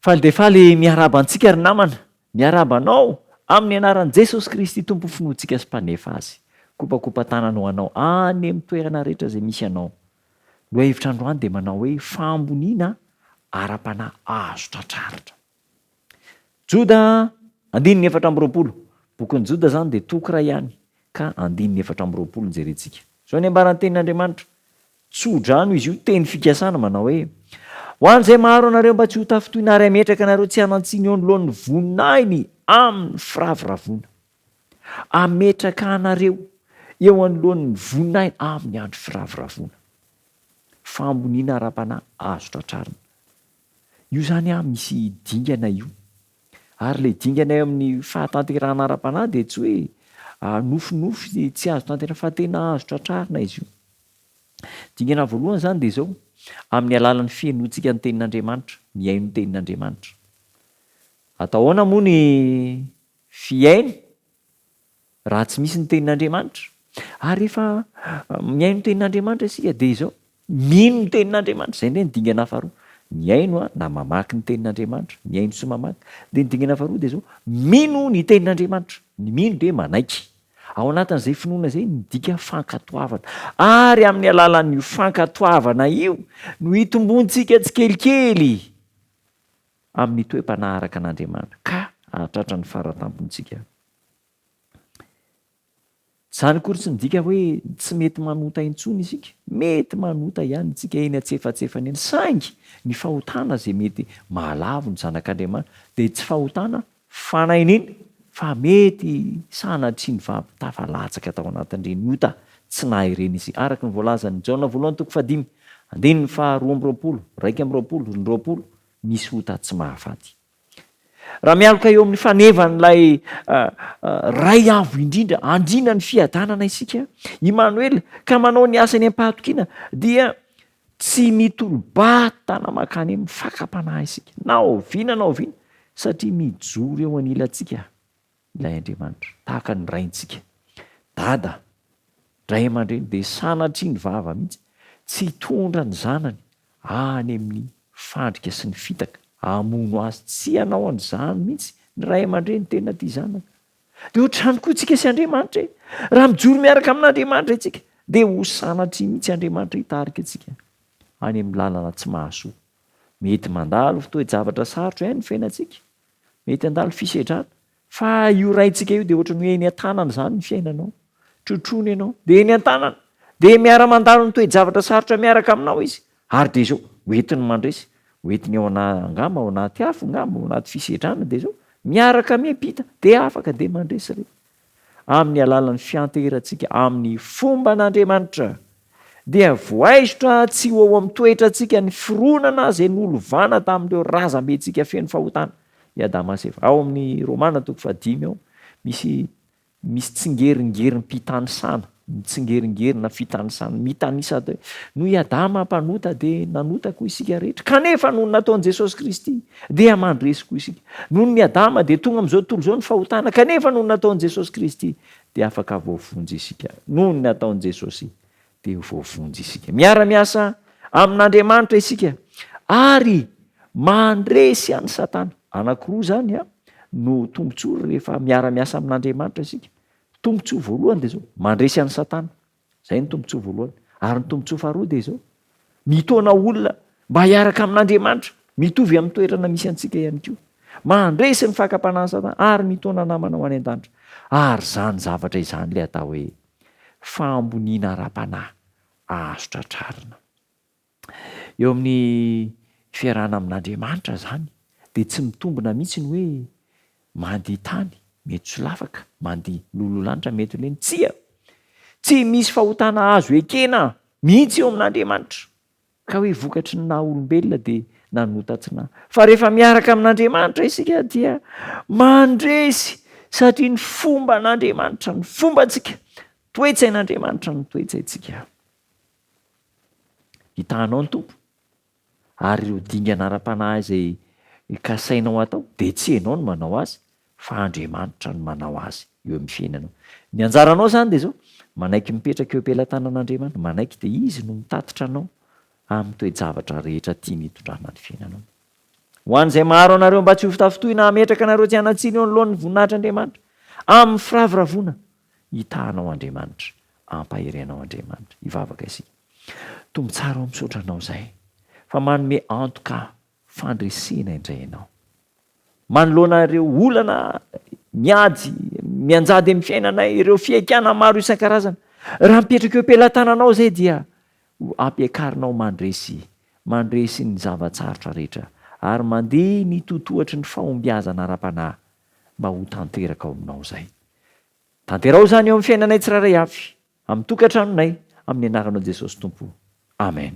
Faly dia faly miarahaba antsika ry namana, miarahaba anao amin'ny anaran'i Jesosy Kristy Tompo finoantsika sy Mpanefa azy. Kopakopa-tanana ho anao any amin'ny toerana rehetra izay misy anao. Lohahevitra androany dia manao hoe fahamboniana ara-panahy azo tratrarina. Joda andininy 24, bokin'i Joda izany dia toko iray ihany ka andininy 24 no jerentsika. Izao ny ambaran'ny tenin'Andriamanitra, Tso-drano izy io, teny fikasana, manao hoe, Ho an'izay maharo anareo mba tsy ho tafintohina ary hametraka anareo tsy hanan-tsiny eo anoloan'ny voninahiny amin'ny firavoravoana. Hametraka anareo eo anoloan'ny voninahiny amin'ny andro firavoravoana. Fahamboniana ara-panahy azo tratrarina. Io izany an, misy dingana io. Ary ilay dingana eo amin'ny fahatanterahana ara-panahy dia tsy hoe nofinofy tsy azo tanterahina fa tena azo tratrarina izy io. Dingana voalohany izany dia izao, amin'ny alalan'ny fihenoantsika ny Tenin'Andriamanitra, mihaino ny Tenin'Andriamanitra. Atao ahoana moa ny fihaino Raha tsy misy ny tenin'Andriamanitra. Ary rehefa mihaino ny tenin'Andriamanitra isika dia izao, mino ny tenin'Andriamanitra, izay indray ny dingana faharoa. Mihaino na mamaky ny tenin'Andriamanitra, mihaino sy mamaky. Dia ny dingana faharoa dia izao, mino ny tenin'Andriamanitra. Ny mino dia manaiky. Ao anatin'izay finoana izay midika fankatoavana. Ary amin'ny alalan'io fankatoavana io no hitomboantsika tsikelikely amin'ny toe-panahy araka an'Andriamanitra ka hahatratra ny fara-tampontsika. Izany akory tsy midika hoe tsy mety manota intsony isika. Mety manota ihany isika eny antsefatsefany eny, saingy ny fahotana izay mety mahalavo ny zanak'Andriamanitra dia tsy fahotana fanahinina fa mety sanatria ny vavy tafalatsaka tao anatin'ireny ota tsy nahy ireny isika. Araka ny voalazan'i Jaona voalohany toko fahadimy, andininy faha 22, 21, ny 20, misy ota tsy mahafaty. Raha mialoka eo amin'ny fanevan'ilay Ray Avo Indrindra, Andriana ny fiadanana isika, Imanoela, ka manao ny asany am-pahatokiana, dia tsy mitolo-batana mankany amin'ny fakam-panahy isika, na oviana na oviana, satria mijoro eo anilantsika ilay Andriamanitra, tahaka ny raintsika, dada, ray aman-dreny, dia sanatria ny vava mihitsy tsy hitondra ny zanany any amin'ny fandrika sy ny fitaka hamono azy, tsy hanao an'izany mihitsy ny ray aman-dreny tena tia zanaka. Dia ohatr'izany koa isika sy Andriamanitra e! Raha mijoro miaraka amin'Andriamanitra isika, dia ho sanatria mihitsy Andriamanitra hitarika antsika any amin'ny lalana tsy mahasoa. Mety mandalo toe-javatra sarotra ihany ny fiainantsika, Mety handalo fisedrana, fa io Raintsika io dia ohatran'ny hoe eny an-tanana izany ny fiainanao. Trotroiny ianao, dia eny an-tanana. Dia miara-mandalo ny toe-javatra sarotra miaraka aminao Izy. Ary dia izao, ho entiny mandresy, ho entiny ao ana, angamba ao anaty afo, angamba ao anaty fisedrana, dia izao, miaraka miampita, dia afaka dia mandresy re. Amin'ny alalan'ny fianteherantsika amin'ny fomban'Andriamanitra, dia voaisotra tsy ho ao amin'ny toetrantsika ny fironana izay nolovana tamin'ireo razambentsika feno fahotana, i Adama sy Eva. Ao amin'ny Romana toko fahadimy ao, misy misy tsingeringerim-pitanisana, mitsingeringerina fitanisana, mitanisa hoe, noho i Adama mpanota dia nanota koa isika rehetra, kanefa noho ny nataon'i Jesosy Kristy dia mandresy koa isika. Noho ny Adama dia tonga amin'izao tontolo izao ny fahotana, kanefa noho ny nataon'i Jesosy Kristy dia afaka voavonjy isika. Noho ny nataon'i Jesosy dia voavonjy isika. Miara-miasa amin'Andriamanitra isika ary mandresy an'i Satana. Anankiroa izany no tombontsoa rehefa miara-miasa amin'Andriamanitra isika. Tombontsoa voalohany dia izao, mandresy an'i Satana. Izay ny tombontsoa voalohany. Ary ny tombontsoa faharoa dia izao, mitaona olona mba hiaraka amin'Andriamanitra, mitovy amin'ny toerana misy antsika ihany koa. Mandresy ny fakam-panahin'i Satana ary mitaona namana ho any an-danitra. Ary izany zavatra izany ilay atao hoe fahamboniana ara-panahy azo tratrarina. Eo amin'ny fiarahana amin'Andriamanitra izany dia tsy mitombina mihitsy ny hoe mandia tany mety solafaka, mandia lololanitra mety ho lena. Tsia! Tsy misy fahotana azo ekena mihitsy eo amin'Andriamanitra. Ka hoe vokatry ny naha olombelona dia nanota tsy nahy. Fa rehefa miaraka amin'Andriamanitra isika dia mandresy satria ny fomban'Andriamanitra ny fombantsika, toe-tsain'Andriamanitra ny toe-tsaintsika. Hitahanao ny Tompo, ary ireo dingana ara-panahy izay kasainao hatao dia tsy ianao no manao azy fa Andriamanitra no manao azy eo amin'ny fiainanao. Ny anjaranao izany dia izao, manaiky mipetraka eo am-pelatanan'Andriamanitra, manaiky dia Izy no mitatitra anao amin'ny toe-javatra rehetra tiany hitondrana ny fiainanao. Ho an'izay maharo anareo mba tsy ho fitafintohina hametraka anareo tsy hanan-tsiny eo anoloan'ny voninahitr'Andriamanitra, amin'ny firavoravoana hitahanao Andriamanitra, hampahery anao Andriamanitra. Hivavaka isika. Tompo tsara ô misaotra anao izahay fa manome antoka fandresena indray ianao. Manoloana ireo olana miady, mianjady amin'ny fiainanay, ireo fihaikana maro isan-karazany, raha mipetraka eo am-pelatananao izay dia ho ampiakarinao mandresy, mandresy ny zava-tsarotra rehetra ary mandeha ny totohatry ny fahombiazana ara-panahy mba ho tanteraka ao aminao izay. Tanteraho izany eo amin'ny fiainanay tsirairay avy, amin'ny tokantranonay, amin'ny anaranao Jesosy Tompo. Amen.